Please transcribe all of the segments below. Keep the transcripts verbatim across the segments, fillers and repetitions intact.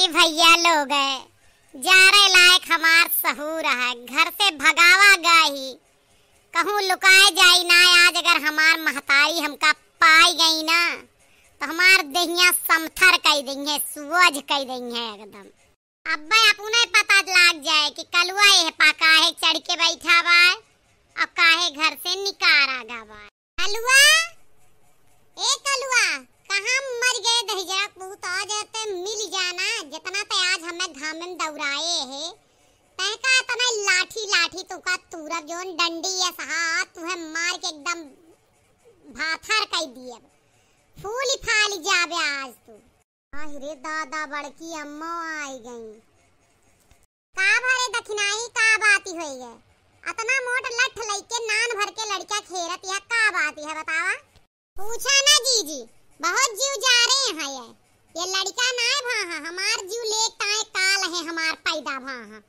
ए भइया लोग, जारे लायक हमार सहूर है, घर से भगावा गई, कहूँ लुकाए जाई ना। आज अगर हमार महतारी हमका पाई गई ना, तो हमार देहिया समथर कई देइहैं, सुअज कई देइहैं एकदम। अब्बे अपने पता लाग जाए कि कलुआ एह पा काहे चढ़ के बैठा बा, अब काहे घर से निकारा गा बा। कलुआ, ए कलुआ, कहाँ मर गए दहिजरा पूत, आ जाते मिल जाना, जितना ते आज हमें घाम में दौड़ाए है, तहका इतना लाठी लाठी तुका तूरब जोन डंडी या सहा, तुहे मार के एकदम भाथर कई दिए, फूल फाल जाबे आज तू। आहि रे दादा, बड़की अम्मो आई गई। का भरे दखिनाही, का बाती होई है? अतना मोट लठ लइके नान भर के लड़का खेरत यह का बाती है बतावा? पूछा ना जीजी, बहुत जीव जारे हैं ये। ये लड़का नाय भा है, हमार जीव लेक ताए काल है, हमार पैदा भा है।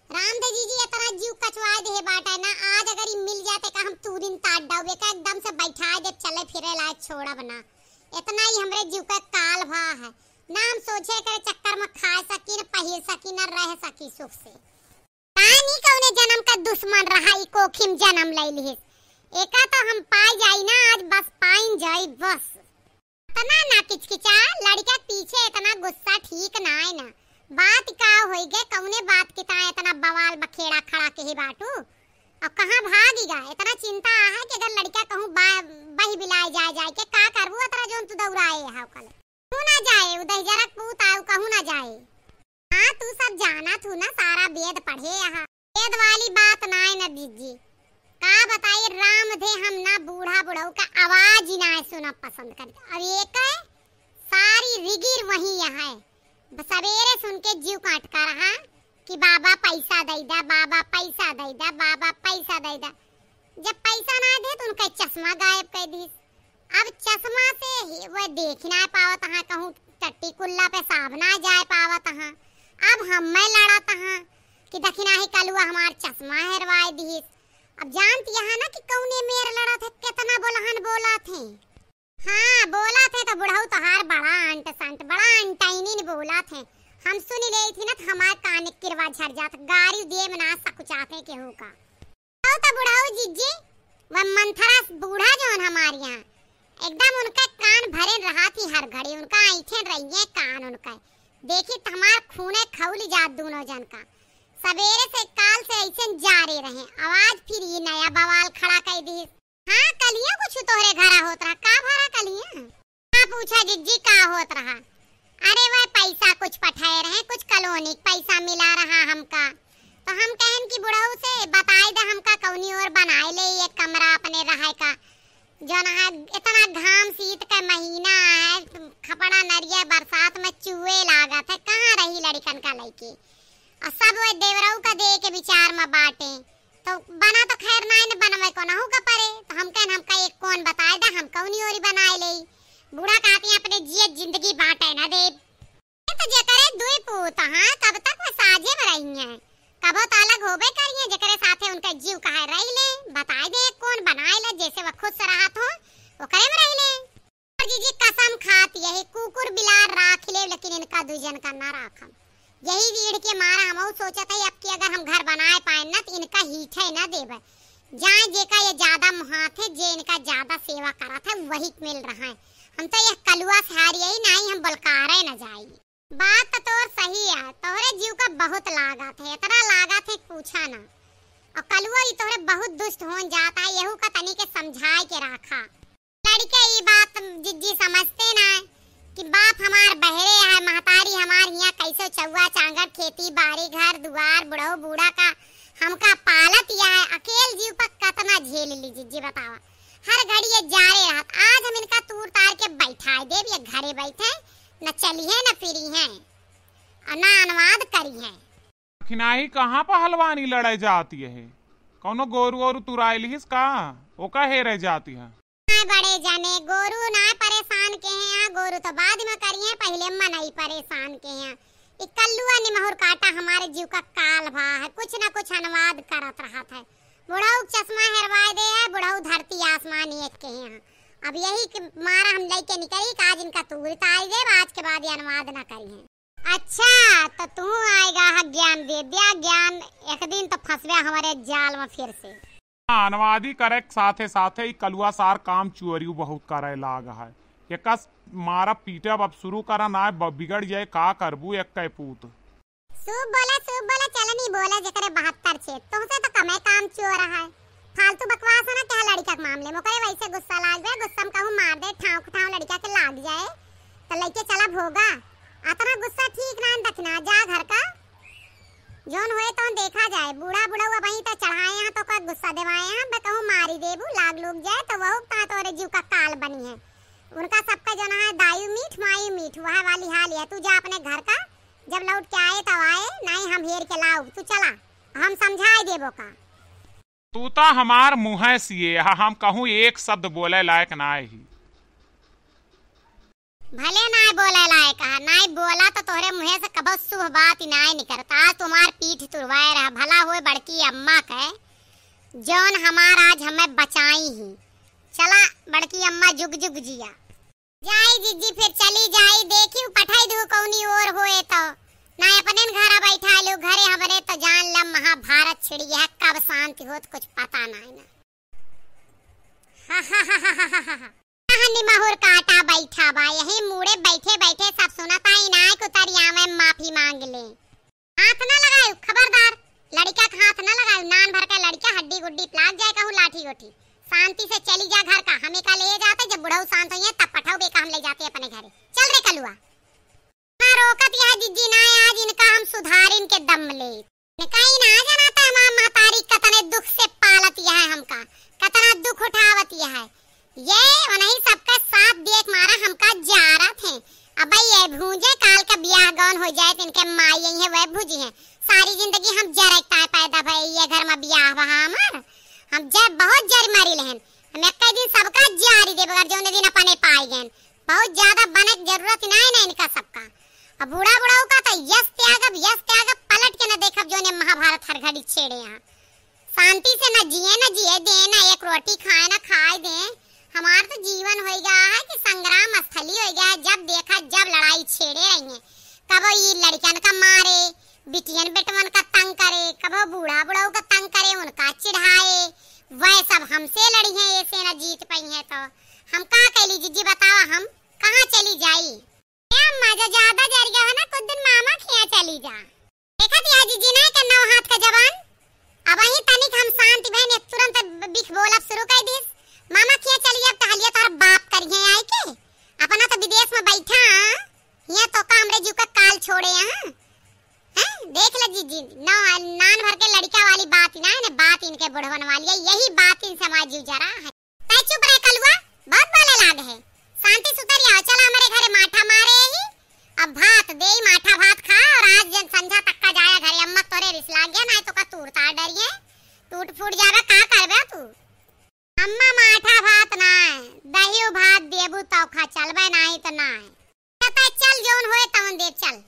राम दे जीजी इतना जीव कचवा दे बाटे ना, आज अगर ई मिल जाते का हम तू दिन ताट डाउबे का एकदम से बैठा दे, चले फिरे लायक छोड़ब ना। इतना ही हमरे जीव का काल भा है ना, हम सोचे करे चक्कर में खा सकी न पहिर सकी न रह सकी सुख से। कानी कौने जन्म का दुश्मन रहा, ई कोखिम जन्म ले लिहिस। एका तो हम पाई जाई ना, आज बस पाइन जाई बस। इतना ना किचकिचा, लड़का पीछे इतना गुस्सा ठीक ना है ना। बात का होई गे, कौने बात के ता इतना बवाल बखेड़ा खड़ा के ही बाटू? अब कहाँ भागी गा? इतना चिंता है कि अगर लड़का कहूँ बा-, बही बिलाए जाए, जाए के का करबू अतरा जोन तू दौड़ाए है कल? कहूँ ना जाए, उ दहिजरक पूत आउ कहूँ ना जाए। हाँ, तू सब जाना थू ना, सारा वेद पढ़े यहाँ। वेद वाली बात ना है ना जीजी। का बताई, राम धे हम ना बूढ़ा बुढ़ऊ का आवाज ही ना है सुनब पसंद करते। अब एक है, सारी रिगिर वही यहाँ है। सवेरे सुन के जीव काट का रहा कि बाबा पैसा दे दा, बाबा पैसा दे दा, बाबा पैसा दे दा। जब पैसा ना दे तो उनका चश्मा गायब कर दीस। अब चश्मा से ही वह देख ना पावत हाँ, कहूँ टट्टी कुल्ला पे साब ना जाए पावत हाँ। अब हम मैं लड़त हाँ कि दखिनाही कलुआ हमार चश्मा हेरवाए दीस। अब जानत यहाँ ना कि कौने मेर लड़त है, कितना बोलहन बोलत है। हाँ, बोलत है तो बुढ़ऊ तोहार बड़ा अंट संट, बड़ा अंटाइनिन बोलत है। हम सुनी लेई थी ना तो हमार कान किरवा झड़ जात, गारी देम ना सकुचात है केहू का। तो बुढ़ऊ जीजी, वह मंथरा बूढ़ा जौन हमार यहाँ, एकदम उनका कान भरेन रहा थी हर घड़ी, उनका ऐठेन रहिए कान उनका। देखी त हमार खूने खौली जात दोनों जन का। सवेरे से काल से ऐसे जारे रहे, आवाज फिर ये नया बवाल खड़ा कर दी। हाँ, कलिया कुछ तोहरे घरा होत रहा, का भरा कलिया? का पूछा जिज्जी, का होत रहा? अरे वह पैसा कुछ पठाए रहे, कुछ कॉलोनी क पैसा मिला रहा हमका, तो हम कहन कि बुढ़ऊ से बताए दे हमका कौनी ओर बनाए ले एक कमरा अपने रहे का, जौन है इतना घाम शीत का महीना है, खपड़ा नरिया बरसात में चुए लागत है, कहाँ रही लड़िकन का लइके? और सब वह देवरऊ का दे के विचार में बाटे। तो बना तो खैर नाई न बनवे कोनहू का परे, तो हम कहन हमका एक कौन बताए दा, हम कौनी ओरी बनाए लेई। बूढ़ा कहती हैं, "अपने जियत जिंदगी बाटे न देब।" ये तो जेकरे दुई पूत हाँ, कब तक वह साझे में रही हैं, कबो तो अलग होबे करी हैं, जेकरे साथे उनका जीव कहे रही ले, बताए दे एक कौन बनाए ले, जैसे वह खुश रहत हो, ओकरे में रही ले। और जीजी कसम खात यही कुकुर बिलार राख ले, लेकिन इनका दुई जन का ना राखम। यही रीढ़ के मारा हमहू सोचत है, अब की अगर हम घर बनाए पाए न, तो इनका हीठे न देबे। जाए जेका ये ज्यादा मुहात है, जे इनका ज्यादा सेवा करत है, वही मिल रहा है। हम तो यह कलुआ से हारी यही, ना ही हम बलकारे न जाई। बात तो तोर सही है, तोहरे जीव का बहुत लागत है, इतना लागत है पूछा ना। और कलुआ ई तोहरे बहुत दुष्ट होन जाता है, यहू का तनी के समझाए के राखा। लड़िके ई बात जिज्जी समझते ना कि बाप हमार बहरे है, महतारी हमार हियाँ कैसे चौआ चांगर, खेती बाड़ी, घर दुआर, बुढ़ऊ बूढ़ा का हमका पालत या है, अकेल जीव पर कतना झेल ली जिज्जी बतावा। हर घड़ी ये जारे रहत, आज हम इनका तूर तार के बैठाए देब, ये घरे बैठे, न चलिहे न फिरिहे, और न अनुवाद करिहे। दखिनाही कहाँ पहलवानी लड़े जाती है? कौनो गोरू ओरू तुराई लिहिस का? ओका हेरे जाती है। हाँ बड़े जने, गोरू ना परेशान के हैं, हाँ, गोरू तो बाद में करिए, पहले मनई परेशान के हैं। ई कल्लुआ निमहुर काटा हमारे जीव का काल भा है, कुछ ना कुछ अनुवाद करत रहत है। बुढ़ऊ चश्मा हेरवाए दे है, बुढ़ऊ धरती आसमान एक के हैं। अब यही के मारा हम लइके निकली कि आज इनका तूर तारी देब, आज के बाद ये अनुवाद ना करी हैं। अच्छा, त तू आएगा ह ज्ञान दे दिया, ज्ञान, एक दिन त फंसबे हमरे जाल में फिर से। अनुवादी करे के साथे साथे ई कलुआ सार काम चोरियो बहुत करे लाग है। एकस मारा पीटब अब शुरू करा ना, ब-, बिगड़ जाए, का करबू एक कै पूत। सूप बोला, सूप बोला, चलनी बोला, जेकरे बहत्तर छेद। तुमसे तो कमे काम चोर है। फालतू बकवास है ना, क्या लड़का के मामले में ओकरे वैसे गुस्सा लाग जाए, गुस्सा में कहूँ मार दे, ठाव ठाव लड़का के लाग जाए, तो लइके चला भोगा। अतना गुस्सा ठीक ना है, दखिना, जा घर का। जौन होए तौन देखा जाए। बूढ़ा बुढ़ऊ अबहीं त चढ़ाए हैं, तो का गुस्सा देवाए हैं, बे कहूँ मारी देबू, लाग लूग जाए, तो वहू ता तोरे जीव का काल बनी है। उनका सबका जौन है, दायु मीठ, मायु मीठ, वह वाली हाल है। तू जा अपने घर का, जब लौट के आए तब आए, नहीं हम हेर के लाऊ, तू चला, हम समझाए देबो का। तू तो हमार मुँह सिए हा, हम कहूँ एक शब्द बोले लायक ना ही। भले नाय बोले लायक हा, नाय बोला तो तोहरे मुँहे से कबो शुभ बात ही नाय निकरत। आज तुम्हार पीठ तुरवाए रहा, भला होए बड़की अम्मा के, जौन हमार आज हमें बचाई ही। चला बड़की अम्मा, जुग जुग जिया। जाई जिज्जी, फिर चली जाई, देखी पठाई दू कौनी ओर होए तो। ना अपने न घरा बैठा लो, घरे हमरे तो जान ला महाभारत छिड़ी है, कब शांति होत कुछ पता नाय ना। हन्नी महुर काटा बैठा बा, यही मूड़े बैठे बैठे सब सुनत आई ना, कुतरिया में माफी मांग ले। हाथ ना लगायु, खबरदार, लड़का के हाथ ना लगायु, नान भर के लड़का हड्डी गुड्डी प्लाग जाए कहूँ लाठी गोठी। शांति से चली जा घर का, हमें का ले जाते, जब बुढ़ऊ शांत होइए तब पठाऊ बेका हम ले जाते अपने घरे। चल रे कलुआ। ना रोकत यह जिज्जी ना, आज इनका हम सुधारिन के दम ले। इनका ही ना जाना था हमार महतारी कतने दुख से पालत यह हमका, कतना दुख उठावत यह। ये उन्हीं सबका साथ देख मारा हमका जारत है। अब ये भूंजे काल का ब्याह गौन हो जाए तो इनके माई यही है, वह भूजी है। सारी जिंदगी हम जरे ताए पैदा भए, ये घर में ब्याह बहा हमार। हम जर, बहुत जर मारी लहन। हम एक दिन सबका जारी देब, अगर जौने दिन अपने पाए गए। बहुत ज्यादा बने के जरूरत ही ना है ना इनका सबका। अब बूढ़ा बुढ़ऊ का तो यस त्यागब, यस त्यागब, पलट के न देखब जौने महाभारत हर घड़ी छेड़े यहाँ। शांति से न जिए, न जिए दे, न एक रोटी खाए, न खाए दे। हमार तो जीवन हो गया है कि संग्राम स्थली हो गया है। जब देखा जब लड़ाई छेड़े रही है। कबो ई लड़कन का मारे, बिटियन बेटवन का तंग करे, कबो बूढ़ा बुढ़ऊ का तंग करे, उनका चिढ़ाए। वह सब हमसे लड़ी हैं, ऐसे न जीत पाई हैं तो हम का कैली जिज्जी बतावा, हम कहाँ चली जाई? ए अम्मा, जो ज्यादा जर गया है ना, कुछ दिन मामा खिया चली जा। देखत यह जिज्जी ना के नौ हाथ का जबान, अब वही तनिक हम शांति भइन, एक तुरंत ब-, बिख बोलब शुरू कर दिस। मामा खिया चली अब टहलिया तोहर बाप करिए आई के, अपना तो विदेश में बैठा, यहाँ तो का हमरे जीव का काल छोड़े यहाँ। हैं? देख ले जिज्जी, नौ, नान भर के लड़का वाली बात ही ना है, ना बात इनके बुढ़वन वाली है, यही बात इनसे हमारा जीव जरा है। तै चुप रह कलुआ, बहुत बोले लाग है। शांति सुतरिया, चला हमरे घरे माठा मारे ही। अब भात देई, माठा भात खा और आज जन संझा तक का जाया घरे, अम्मा तोरे रिस लाग गया, नाहीं तो का तूर तार डरिए, टूट फूट जावे, का करबे तू? अम्मा माठा भात नाहीं, दहियो भात देबू तौ खा चलबे, नाहीं तो नाहीं। कहता है, चल जौन होए तौन दे, चल।